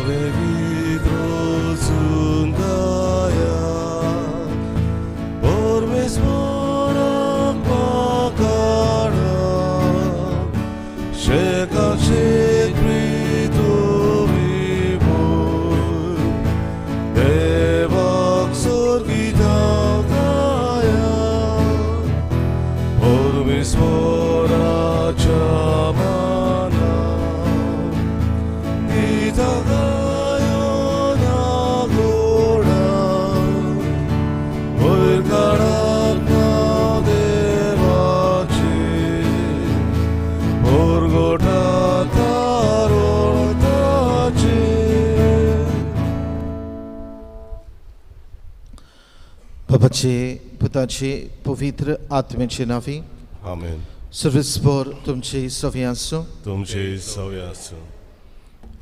हांवें गीत रचून गाया परमेश्वराक वाखाणा शेकाशेक प्रितुमी भोय देवाक स्वर्गितां गाया परमेश्वराच्या माना गीतां गायोन आगोळा वयर काडात नांव देवाचें परगटात तारण ताचें. बापाचे, पुताचे, पवित्र आत्म्याचे नांवी. आमेन. सर्वेस्पर तुमची सवी आसूं. तुमचे सवे आसूं.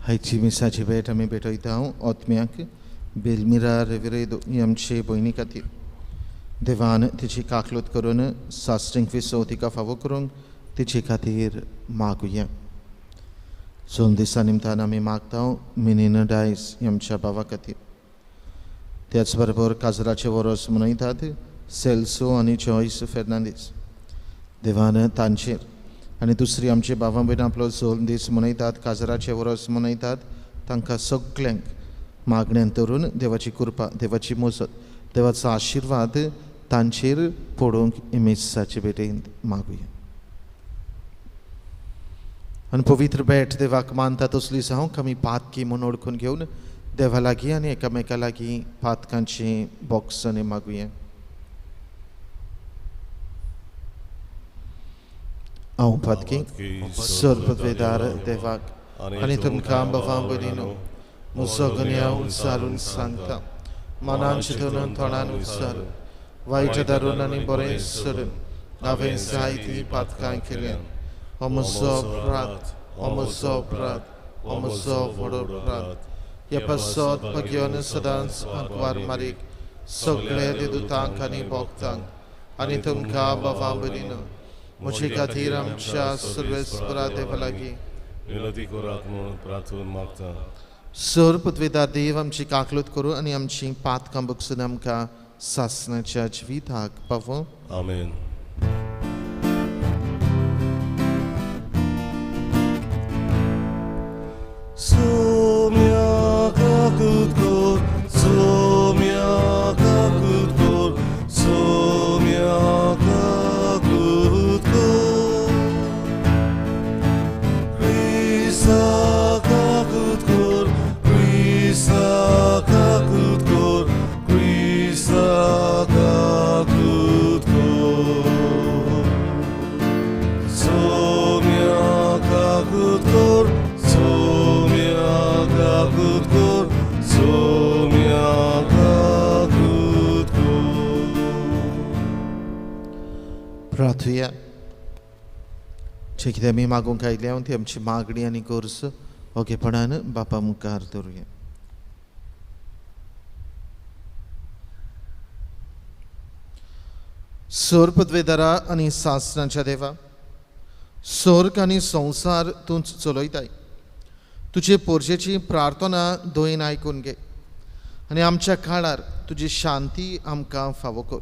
हायची मिसाची भेट आमी भेटयता आत्म्याक बेलमिरा रेविरेदो ही आमचे भयणी खातीर. देवान तिची काकलूत करून सासणीक विसव तिका फावो करूंक तिचे खातीर मागुया. 2 दिसां निमतान आमी मागता मिनीन डायस ही आमच्या भावा खातीर. त्याच बरोबर काजराचे वरोस मनयतात सेल्सो आनी जॉयस फेर्नांदीस. देवान तांचेर आनी दुसरी आमचे भावां भयणां आपलो 2 दीस मनयतात, काजराचे वरोस मनयतात, तांकां सगल्यांक मागण्यान धरून देवाची कृपा, देवाची मजत, देवाचो आशिर्वाद तांचेर पडूंक मिसाचे भेटेंत मागुया. आनी पवित्र भेट देवाक मानता तसली जावंक आमी पातकी म्हूण वळखून घेवन देवा लागीं आनी एकामेका लागीं पातकांची बोगसणी मागुया. हांव पातकी सर्वपदवेदार देवाक आनी तुमकां बाबा भयणीनो म्हजो गुन्यांव उचारून सांगता. मनान चिंतून तोंडान उचारून वायट धरून आनी बरें सोडून हांवें जायतीं पातकां केल्यात. हो म्हजो अपराध, हो म्हजो अपराध, हो म्हजो व्हड अपराध. ह्या पासत भगयोन सदांच आंकवार मारीक सगळे देदुतांक आनी भोगतांक आनी तुमकां बाबा भयणीनो म्हजे खातीर आमच्या सर्वेस्परा देवा लागीं विनंती करात म्हूण प्रार्थून मागता. सर पदवेदार देव आमची काकलूत करूं आनी आमची पातकां बगसून आमकां सासणाच्या जिविताक पावों. आमेन. सोम्या काकूत कर, सोम्या काकूत कर, सोम्या काकूत कर. क्रिस्ता काकूत कर, क्रिस्ता काकूत कर, क्रिस्ता काकूत कर. सोम्या काकूत कर, सोम्या काकूत कर, सोम्या काकूत कर. प्रार्थुया. जे कितें आमी मागूंक आयल्या ती आमची मागणी आनी गरज ओगेपणान बापा मुखार दवरुया. सोर पदवेदारा आनी सासणाच्या देवा, सोर्ग आनी संवसार तूं चलयताय. तुजे पोरजेची प्रार्थना दयेन आयकून घे आनी आमच्या काळार तुजी शांती आमकां फावो कर.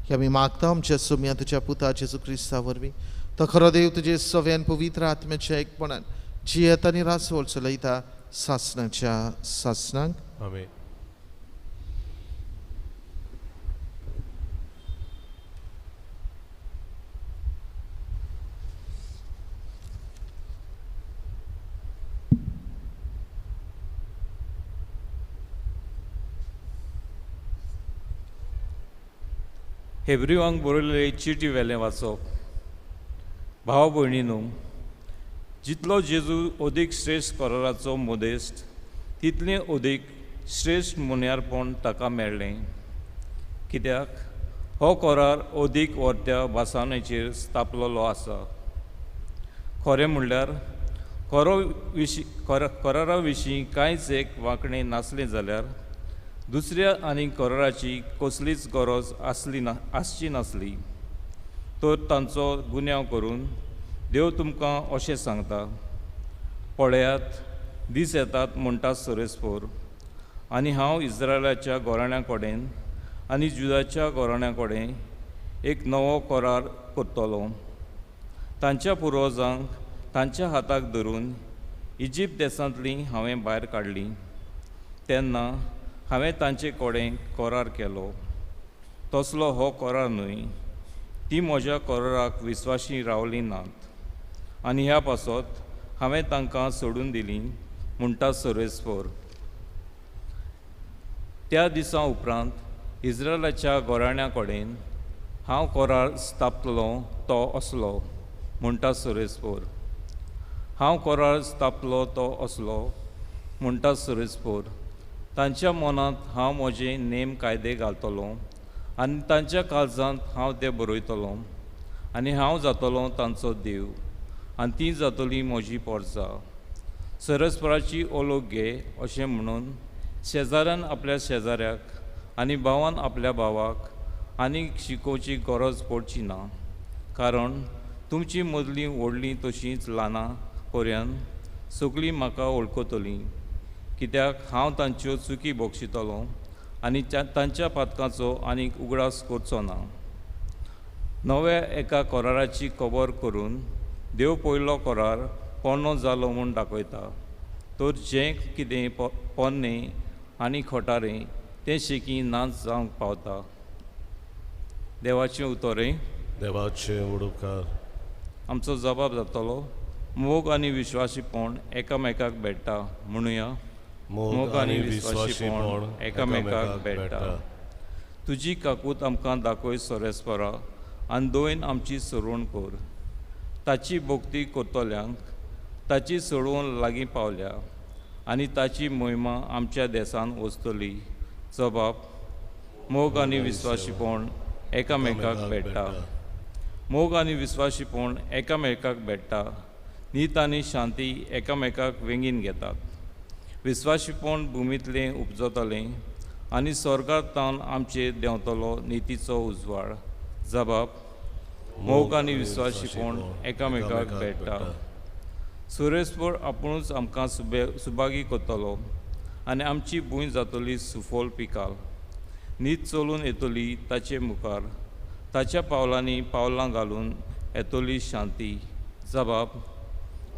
हे आमी मागता आमच्या सोम्या तुज्या पुता जेजू क्रिस्ता वरवीं. तो खरो देव तुजे सव्यान पवित्र आत्म्याच्या एकपणान जियेत आनी रासवळ चलयता सासणाच्या सासणाक. आमेन. हेब्रिवांक बरयल्ले चिटी वेलें वाचप. भाव भयणीनू, जितलो जेजू अदीक श्रेश्ठ कराराचो मदेस्त तितलें अदीक श्रेश्ठ मुन्यारपण ताका मेळ्ळें. कित्याक हो करार अदीक वर्त्या भासाणेचेर स्थापलेलो आसा. खरें म्हणल्यार करारा विशीं कांयच एक वांकणें नासलें जाल्यार दुसऱ्या आनी कराराची कसलीच गरज आसली ना, आसची नासली. तर तांचो गुन्यांव करून देव तुमकां अशें सांगता, पळयात दीस येतात म्हणटा सोरेस्पोर आनी हांव इस्रायलाच्या घराण्या कडेन आनी जुदाच्या घराण्या कडेन एक नवो करार करतलो. तांच्या पुर्वजांक तांच्या हाताक धरून इजिप्त देशांतली हांवें भायर काडली तेन्ना हांवें तांचे कडेन करार केलो. तसलो हो करार न्हय, ती म्हज्या कराराक विस्वाशी रावली नात आनी ह्या पासत हांवें तांकां सोडून दिली म्हणटा सर्वेस्पोर. त्या दिसा उपरांत इस्रायलाच्या घराण्या कडेन हांव करार स्थापतलो तो असलो म्हणटा सर्वेस्पोर. हांव करार स्थापलो तो असलो म्हणटा सर्वेस्पोर. तांच्या मनांत हांव म्हजे नेम कायदे घालतलो आनी तांच्या काळजांत हांव ते बरयतलो आनी हांव जातलो तांचो देव आनी ती जातली म्हजी पोरसां. सरस्पराची ओलोक घे अशें म्हणून शेजाऱ्यान आपल्या शेजाऱ्याक आनी भावान आपल्या भावाक आनीक शिकोवची गरज पडची ना, कारण तुमची मदलीं व्हडलीं तशींच ल्हानां पर्यंत सगळीं म्हाका वळखतलीं, कित्याक हांव तांच्यो चुकी बक्षितलो आनी तांच्या पातकांचो आनीक उगडास करचो ना. नव्या एका कराराची खबर करून देव पयलो करार पोन्नो जालो म्हूण दाखयता, तर जें कितें पोन्नें आनी खोटारें तें शेकी नाच जावंक पावता. देवाचें उतरें देवाचें उपकार. आमचो जबाब जातलो मोग आनी विश्वासीपण एकामेकाक भेट्टा म्हणुया. मोग आनी विश्वासीपण एकामेकाक भेट्टा. तुजी काकूत आमकां दाखय सोरेस्परा आनी दोन आमची सोडवण कर. ताची भक्ती करतल्यांक ताची सोडवण लागीं पावल्या आनी ताची मोहिमा आमच्या देसान वचतली. जबाब मोग आनी विश्वासीपण एकामेकाक भेट्टा. मोग आनी विश्वासीपण एकामेकाक भेट्टा. नीत आनी शांती एकामेकाक वेंगीन घेतात. विश्वासीपण भुमींतलें उपजतलें आनी स्वर्गांत तावन आमचेर देंवतलो नितीचो उजवाड. जबाब मोग आनी विश्वासीपण एकामेकाक भेट्टा. सुरेस्पोर आपुणूच आमकां सुभागी करतलो आनी आमची भूंय जातली सुफल पिकाल. नीत चलून येतली ताचे मुखार, ताच्या पावलांनी पावलां घालून येतली शांती. जबाब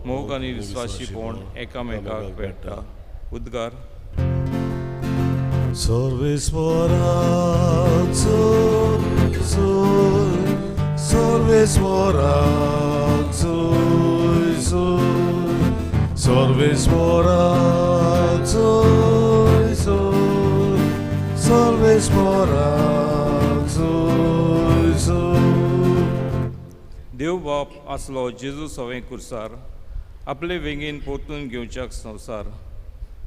मोग आनी विश्वासीपण एकामेकाक भेट्टा. उद्गार देव बाप आसलो जेजू सवें कुर्सार आपले वेंगेन परतून घेवच्याक संवसार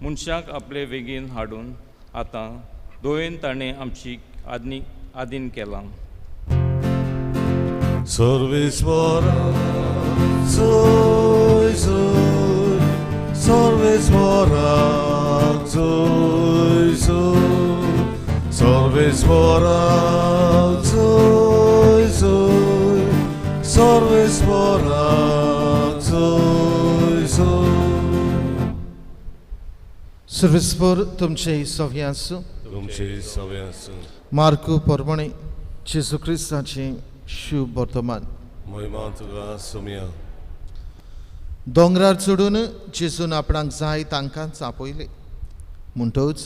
मनशाक आपले वेंगेन हाडून आतां दोयेन ताणें आमची आदीन केलां. सर्वेस्पोर तुमचे सव्यांसू मार्कू परमणे जेजू क्रिस्ताचें शुभ वर्तमान. दोंगरार चडून जेजून आपणाक जाय तांकां आपयले म्हणटच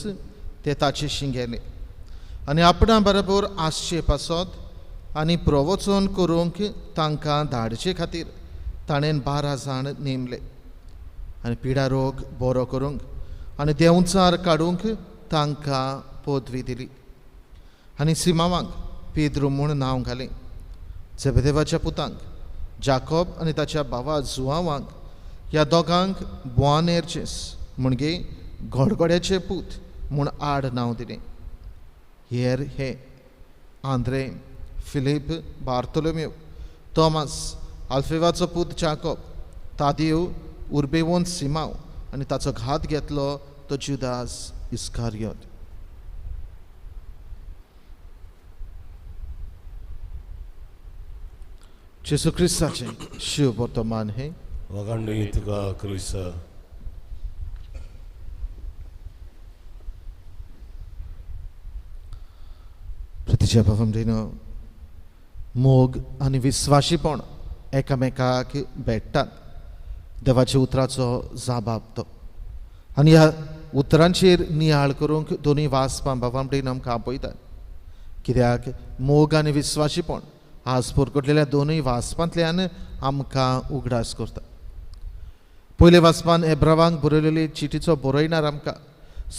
ते ताचे गेले आनी आपणा बरोबर आसचे पासत आनी प्रवचन करूंक तांकां धाडचे खातीर ताणें 12 जाण नेमले आनी पिडा रोग बरो करूंक आनी देंवचार काडूंक तांकां पदवी दिली आनी सिमावांक पेद्रू म्हूण नांव घालें. झेबेदेवाच्या पुतांक जाकोब आनी ताच्या भावा जुआवांक ह्या दोगांक बोआनेर्जेस म्हणजे गडगड्याचे पूत म्हूण आड नांव दिलें. हेर हे आंद्रे, फिलीप, बार्तोलोमेव, तॉमास, आल्फेवाचो पूत जाकोब, तादेव, उर्बेवोन सिमाव आनी ताचो घात घेतलो तो जुदास इस्कारियोत. जेजू क्रिस्ताचें शुभ वर्तमान हें. वखाणणी तुका क्रिस्ता. तिच्या भावंडीनो, मोग आनी विस्वाशीपण एकामेकाक भेट्टात. देवाच्या उतराचो जाबाब तो. आनी ह्या उतरांचेर नियाळ करूंक दोनूय वाचपां भावंडीन आमकां आपयतात. कित्याक मोग आनी विस्वाशीपण आज पुरकटलेल्या दोनूय वाचपांतल्यान आमकां उगडास करता. पयले वाचपान एब्रावांक बरयलेली चिटीचो बरयणार आमकां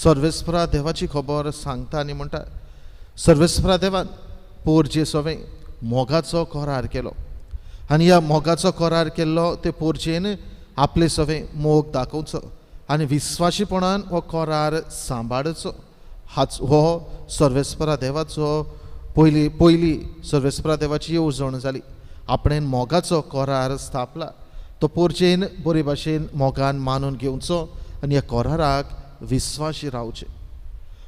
सर्वेस्परा देवाची खबर सांगता आनी म्हणटा, सर्वेस्परा देवान पोरजे सवें मोगाचो करार केलो आनी ह्या मोगाचो करार केल्लो ते पोरजेन आपले सवें मोग दाखोवचो आनी विस्वाशीपणान हो करार सांबाळचो. हाच हो सर्वेस्परा देवाचो पयली पयली सर्वेस्परा देवाची येवजण जाली. आपणेन मोगाचो करार स्थापला तो पोरजेन बरे भाशेन मोगान मानून घेवचो आनी ह्या कराराक विस्वाशी रावचें.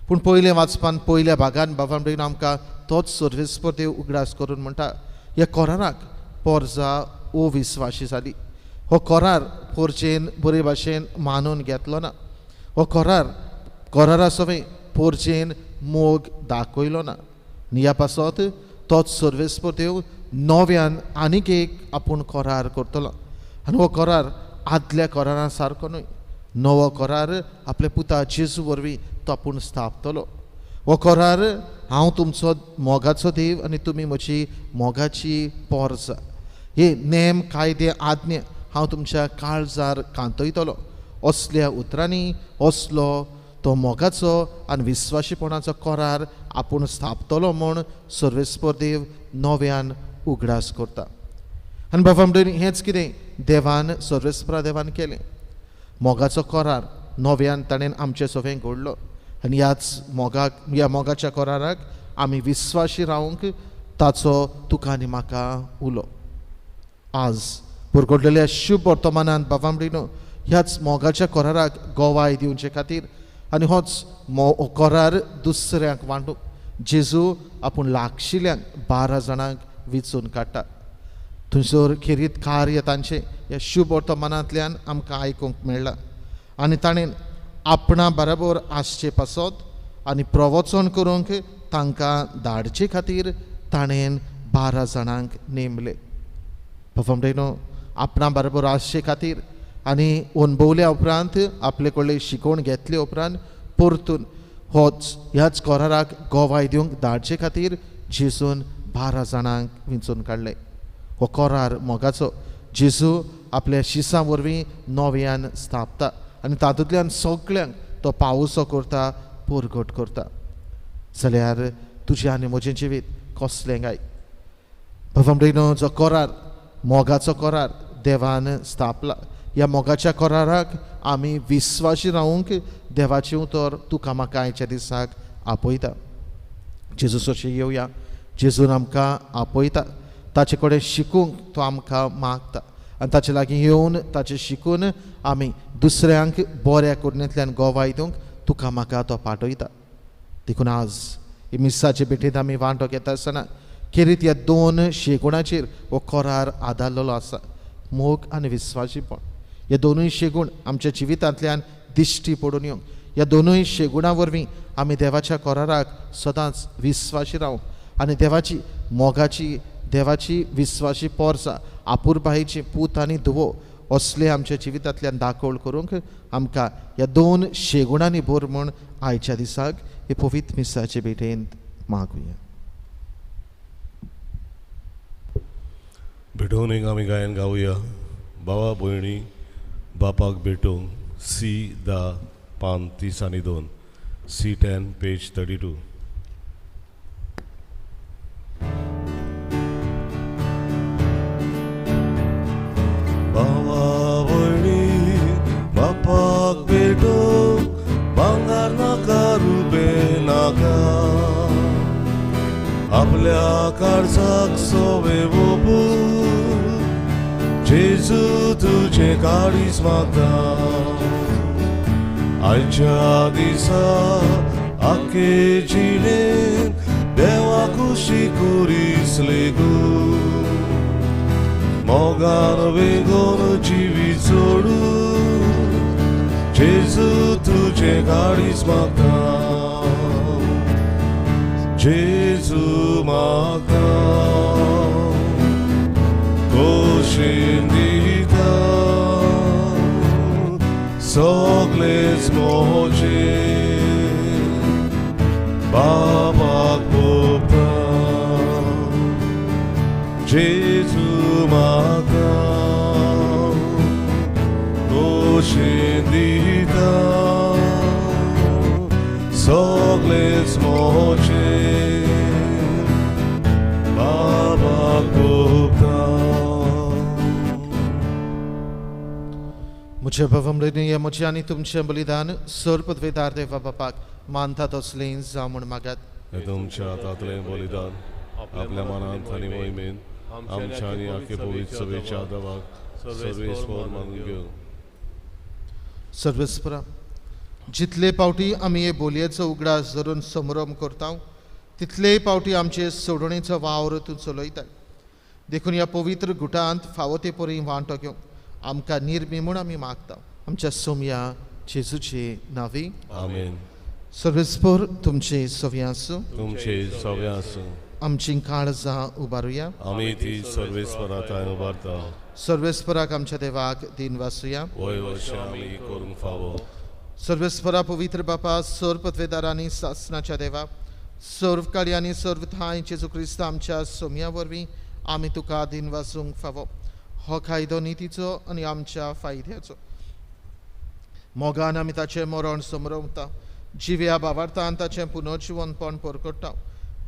पूण पयलें वाचपान पयल्या भागान बाबा भयण आमकां तोच सर्वेस्पर देव उगडास करून म्हणटा, ह्या कराराक पोरजा अविस्वाशी जाली. हो करार पोरजेन बरे भाशेन मानून घेतलो ना. हो करार करारा सवें पोरजेन मोग दाखयलो ना. आनी ह्या पासत तोच सर्वेस्पर देव नव्यान आनीक एक आपूण करार करतलो आनी हो करार आदल्या करारा सारको न्हय. नवो करार आपल्या पुता जेजू वरवीं तो आपूण स्थापतलो. हो करार हांव तुमचो मोगाचो देव आनी तुमी म्हजी मोगाची पोरजा, हे नेम कायदे आज्ञा हांव तुमच्या काळजार कांतयतलो. असल्या उतरांनी असलो तो मोगाचो आनी विस्वाशीपणाचो करार आपूण स्थापतलो म्हूण सर्वेस्पर देव नव्यान उगडास करता. आनी बाबा म्हणून हेंच कितें देवान सर्वेस्परा देवान केलें. मोगाचो करार नव्यान ताणें आमचे सवें घडलो आनी ह्याच मोगाक ह्या मोगाच्या कराराक आमी विस्वाशी रावंक ताचो तुका आनी म्हाका उलो. आज पुरगडलेल्या शुभ वर्तमानान बाबा म्हणिनो ह्याच मोगाच्या कराराक गोवाय दिवचे खातीर आनी होच करार दुसऱ्यांक वांटूंक जेजू आपूण लागशिल्ल्यांक 12 जाणांक विचून काडटा. थंयसर खेरीत कार्य तांचें ह्या शुभ वर्तमानांतल्यान आमकां आयकूंक मेळ्ळां आनी ताणें आपणा बरोबर आसचे पासत आनी प्रवचन करूंक तांकां धाडचे खातीर ताणें 12 जाणांक नेमले. बाबा आपणा बरोबर आसचे खातीर आनी अणभवल्या उपरांत आपले कडले शिकोवन घेतले उपरांत परतून होच ह्याच कराराक गोवाय दिवंक धाडचे खातीर जेजून 12 जाणांक विंचून काडले. हो करार मोगाचो जेजू आपल्या शिसां वरवीं नव्यान स्थापता आनी तातूंतल्यान सगळ्यांक तो पावसो करता, परगट करता. जाल्यार तुजें आनी म्हजें जिवीत कसलें काय? बाबा म्हणिनो जो करार मोगाचो करार देवान स्थापला ह्या मोगाच्या कराराक आमी विस्वाशी रावूंक देवाचें उतर तुका म्हाका आयच्या दिसाक आपयता. जेजू सोशी येवया. जेजून आमकां आपयता, ताचे कडेन शिकूंक तो आमकां मागता आनी ताचे लागीं येवन ताचें शिकून आमी दुसऱ्यांक बऱ्या कोरणेंतल्यान गोवाय दिवंक तुका म्हाका तो पाठयता. देखून आज ही मिसाचे भेटेंत आमी वांटो घेता आसतना खेरीत ह्या दोन शेगुणाचेर हो करार आदारलेलो आसा, मोग आनी विस्वाशीपण. हे दोनूय शेगूण आमच्या जिवितांतल्यान दिश्टी पडून येवंक, ह्या दोनूय शेगुणां वरवीं आमी देवाच्या कराराक सदांच विस्वाशी रावंक आनी देवाची मोगाची देवाची विस्वाशी पोरसा आपुरबायेची पूत आनी धुवो असले आमच्या जिवितांतल्यान दाखोवण करूंक आमकां ह्या दोन शेगुणांनी भर म्हूण आयच्या दिसाक हे पवित्र मिसाचे भेटेंत मागुया. भेटोवन एक आमी गायन गावया. बाबा भयणी बापाक भेटोवंक सी 10 पान 30 आनी 2, C 10 page 32. बाबा भयणी बापाक भेटोवंक भांगर नाका रुपे नाका, आपल्या काळजाक सोवे वोपू जेजू तुझे काळीज मागता. आयच्या दिसा आखे जिणेंत देवा खुशी कुरीस लेगू, मोगान वेगोन जिवीत सोडू जेजू तुझे काळीज मागता. जेजू जेजू म्हाका खोशेन दिता सगळेच म्हजे बाबाक भोगता. जेजू म्हाका खोशेन दिता सगळेच म्हजे बाबाक भोगता. म्हज्या भावंभयणीं, म्हजें आनी तुमचें बलिदान सर पदवेदार देवा बापाक मानता तसलें जावं म्हूण मागात. हें तुमच्या हातांतलें बलिदान आपल्या मनांत आनी मोहिमेन आमच्या आनी आख्खे पवित्र सभेच्या देवाक सर्वेस्पर मानून घेवं. सर्वेस्परा, जितले पावटी आमी हे बोलयेचो उगडास धरून संभ्रम करता तितलेय पावटी आमचे सोडणेचो वावर तूं चलयता. देखून ह्या पवित्र गुटांत फावो ते परी वांटो घेवंक आमकां निर्मी म्हूण आमी मागता. आमच्या सोमया जेजूचे नांवी आमेन. सर्वेस्पर तुमचे सव्या आसूं. तुमचे सव्या आसूं. आमची काळजां उबारुया. आमी ती सर्वेस्परा थंय उबारता. सर्वेस्पराक आमच्या देवाक दिन वासुया. वय अशें आमी करूंक फावो. सर्वेस्परा पवित्र बापा, सर्व पदवेदारांनी सासनाच्या देवा, सर्व कार्यांनी सर्व ठांय जेजू क्रिस्त आमच्या सोमया वरवीं आमी तुका दिन वासूंक फावो. हो कायदो नितीचो आनी आमच्या फायद्याचो. मोगान आमी ताचें मरण समरवता, जिव्या बावार्थान ताचें पुनर्जिवनपण परकट्टा,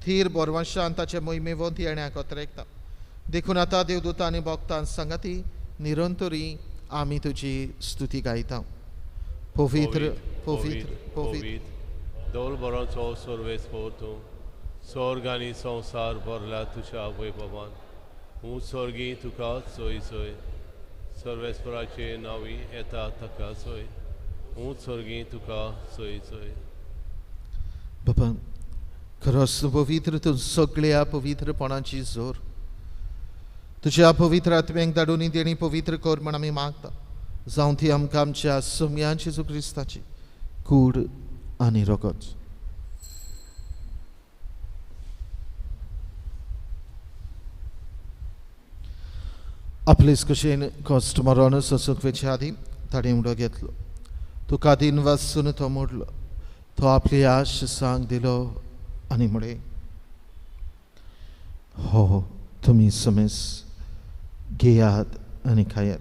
थीर बोरवंशान ताचें मोहिमेवंत येण्याक अत्रेकता. देखून आतां देवदूतां आनी भक्तां सांगाती निरंतरी आमी तुजी स्तुती गायता. पवित्र पवित्र पवित्र दौल बरोचो सर्वेस्पर तूं, स्वर्ग आनी संवसार भरला तुज्या वैभवान. ऊंच स्वर्गी तुका सोय सोय, सर्वेस्पराचे नांवी येता ताका सोय. ऊंच स्वर्गी तुका सोय सोय. बाबा, खरोच तूं पवित्र, तूं सगळ्या पवित्रपणाची जोर. तुज्या पवित्र आत्म्यांक धाडून देणी पवित्र कर म्हण आमी मागता. जावं ती आमकां आमच्या सोमया जेजू क्रिस्ताची कूड आनी रगत. आपलेच कशेन कश्ट मरण सोसूंक वेचे आदीं ताणें उडो घेतलो, तुका दिन वासून तो मोडलो, तो आपली आश सांग दिलो आनी म्हळें, हो तुमी समेस घेयात आनी खायात.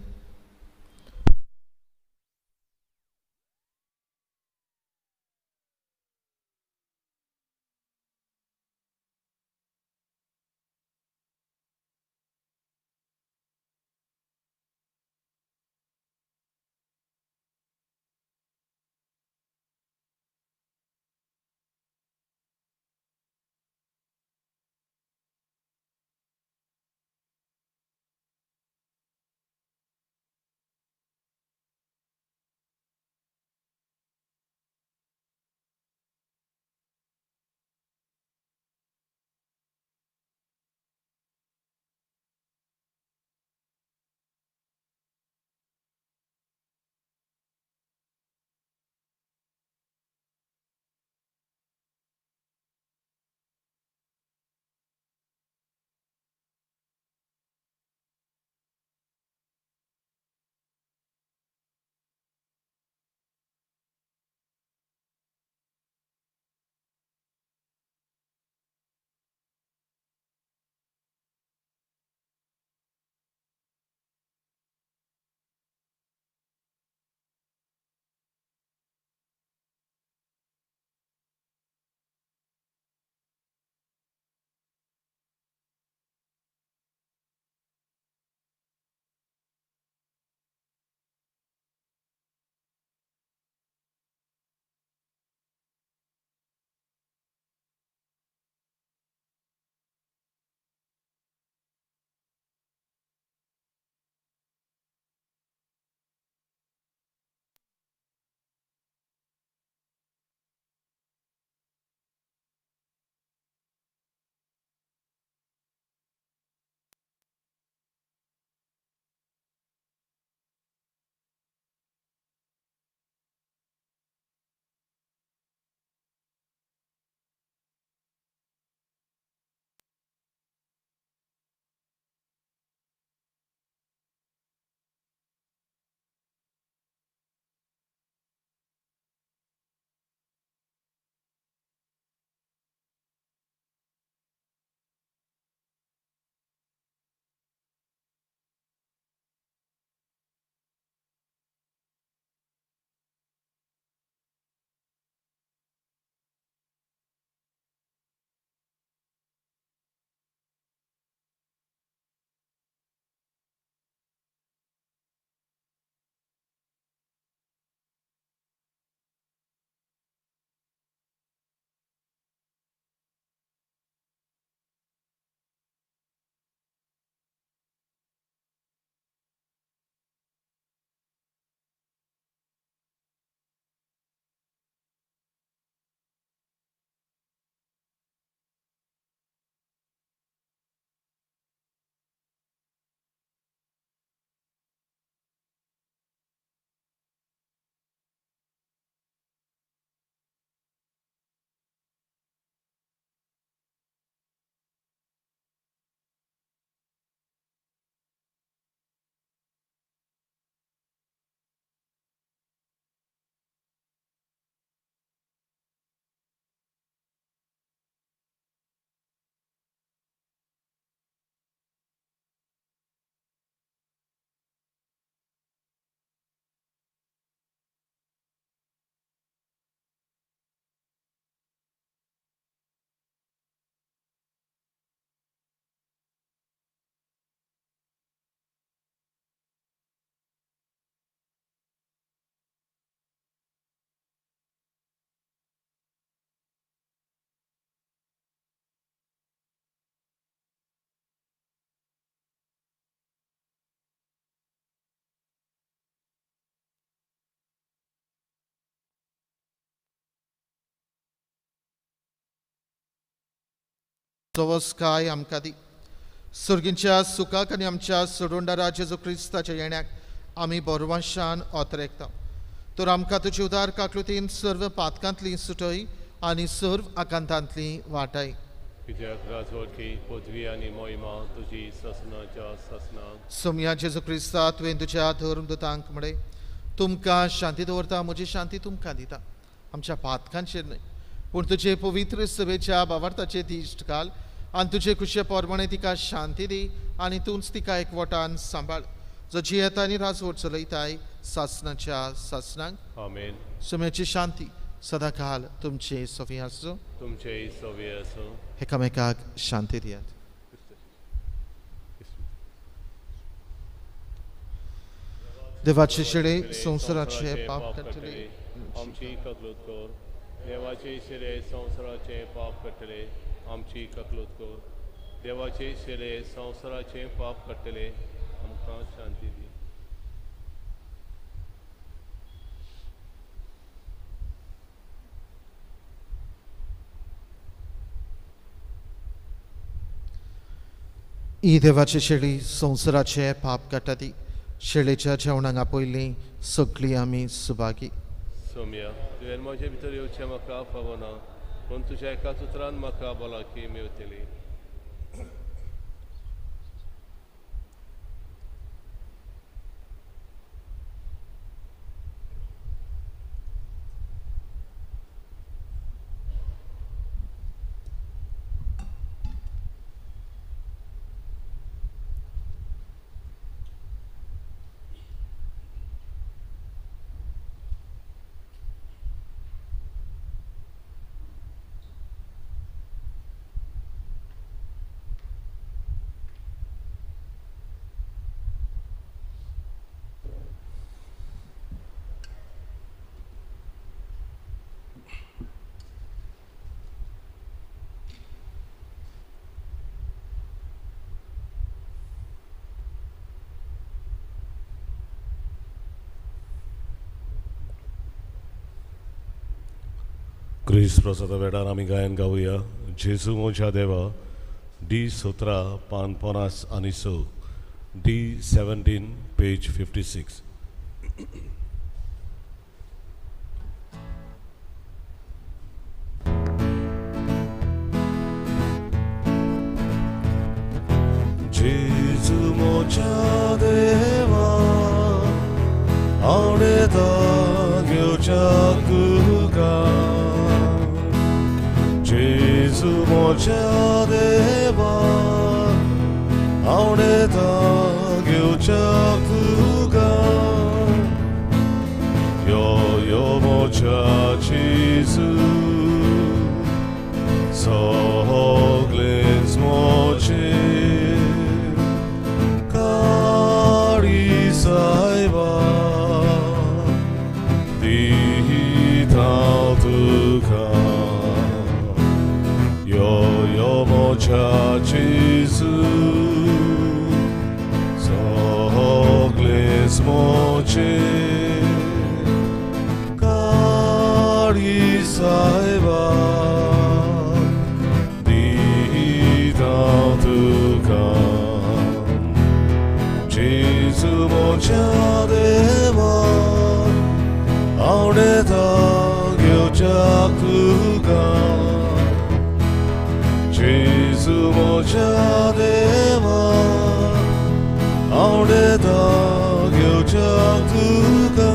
सवस्काय आमकां दी. सर्गींच्या सुखाक आनी आमच्या सोडवणदारा जेजू क्रिस्ताच्या येण्याक आमी बरवाशान ओतरेकता. तर आमकां तुजी उदार काकलुतीन सर्व पातकांतली सुटय आनी सर्व आकांतांतली वाटाय. कित्याक राजवटकी पदवी आनी मोहिमा तुजी ससनाच्या ससनाक. सोमया जेजू क्रिस्ता, तुवें तुज्या धर्मदूतांक म्हळें, तुमकां शांती दवरता, म्हजी शांती तुमकां दिता. आमच्या पातकांचेर न्हय पूण तुजे पवित्र सभेच्या बावार्थाचे दिश्ट घाल आनी तुजे खुशे प्रमाणे तिका शांती दी आनी तूंच तिका एकवटान सांबाळ, जो जियेता आनी राजवट चलयताय सासनाच्या सासनाक. आमेन. सोम्याची शांती सदांकाल तुमचे सोफी आसूं. तुमचेय सोवी आसूं. एकामेकाक शांती दियात. देवाचे शेळे संवसाराचे पाप काडटले, आमची ककलूत कर. देवाचे शेळे संवसाराचे पाप काडटले, आमची ककलूत कर. देवाचे शेळे संवसाराचे पाप काडटले, आमकां शांती दी. ही देवाची शेळी संवसाराचे पाप काडटा ती शेळेच्या जेवणाक आपयली सगळीं आमी सुभागी. सोम्या, तुवें म्हजे भितर येवचें म्हाका फावना, पूण तुज्या एकाच उतरान म्हाका भलायकी मेवतली. क्रिस्त प्रसादा वेळार आमी गायन गावया जेजू म्हज्या देवा, डी 17 पान 50 आनी 6, डी 17 पेज 56. जेजू म्हज्या देवा, हांव येता घेवच्याक तुका. जेजू म्हज्या देवा, हांव येता घेवच्याक तुका. यो यो म्हज्या जेजू, सगळेंच म्हजें काळी सायबा दिता तुका. यो यो म्हज्या जेजू, सगळेंच म्हजें काळी सायबा दिता तुका. जेजू म्हज्या देवा, हांव येता घेवच्याक तुका. जेजू म्हज्या देवा, हांव येता घेवच्याक तुका.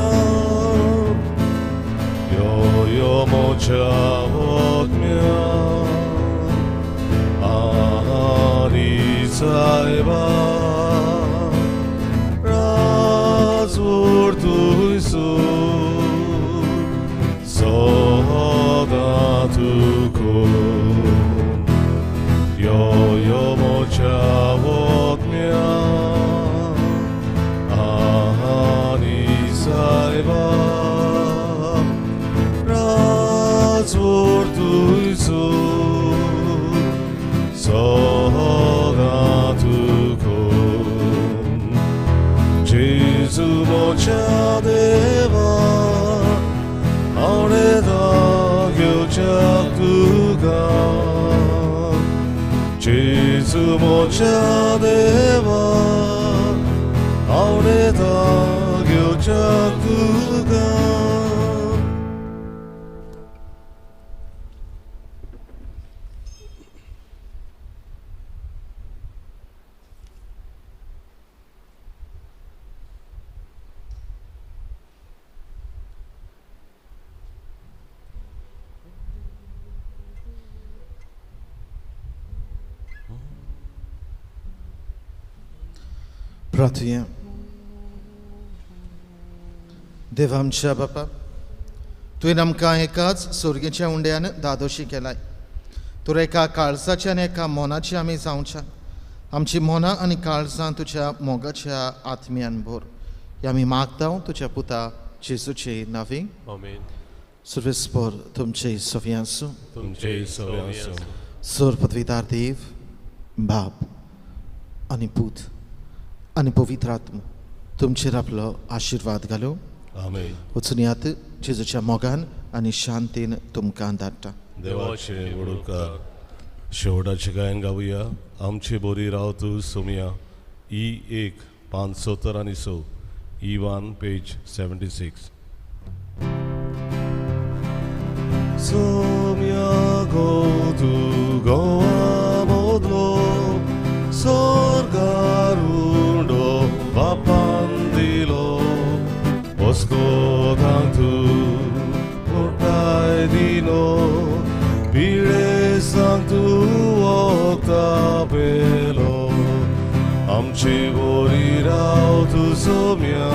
यो यो म्हज्या आत्म्या आनी सायबा, राजवट तुयसो सदां तुका. यो यो म्हज्या आत्म्या आनी सायबा, राजवट तुयसो सदां तुका. जेजू म्हज्या देवा, हांव येता घेवच्याक तुका. जेजू म्हज्या देवा आवडेता घेवच्या तुका. प्रार्थुया. देवा आमच्या बापा, तुवें आमकां एकाच सोर्गेच्या उंड्यान दादोशी केलाय. तर एका काळजाच्या आनी एका मोनाची आमी जावच्या. आमची मोनां आनी काळजां तुज्या मोगाच्या आत्म्यान भर. हे आमी मागता तुज्या पुता जेजूचे नांवी. आमेन. सर्वेस्पर तुमचे सवी आसूं. तुमचे सवी आसूं. सर पदवीदार देव बाप आनी पूत आनी पवित्र आत्मो तुमचेर आपलो आशिर्वाद घालूं. आमेन. वचून यात जेजूच्या मोगान आनी शांतीन तुमकां धाडटा. देवाचे वडुकार. शेवटाचें गायन गावया. आमचे बोरी राव तूं सोमया. ई 1 पान 70 आनी 6. ई 1 पेज 76. सोमया गो तूं गोवा मोदलो सोर्गार उंडो बापान दिलो ओस्कोतांक तूं पोटाय दिलो पिडेसांक तूं वखदां पेलो. आमचे बोरी राव तूं सोम्या.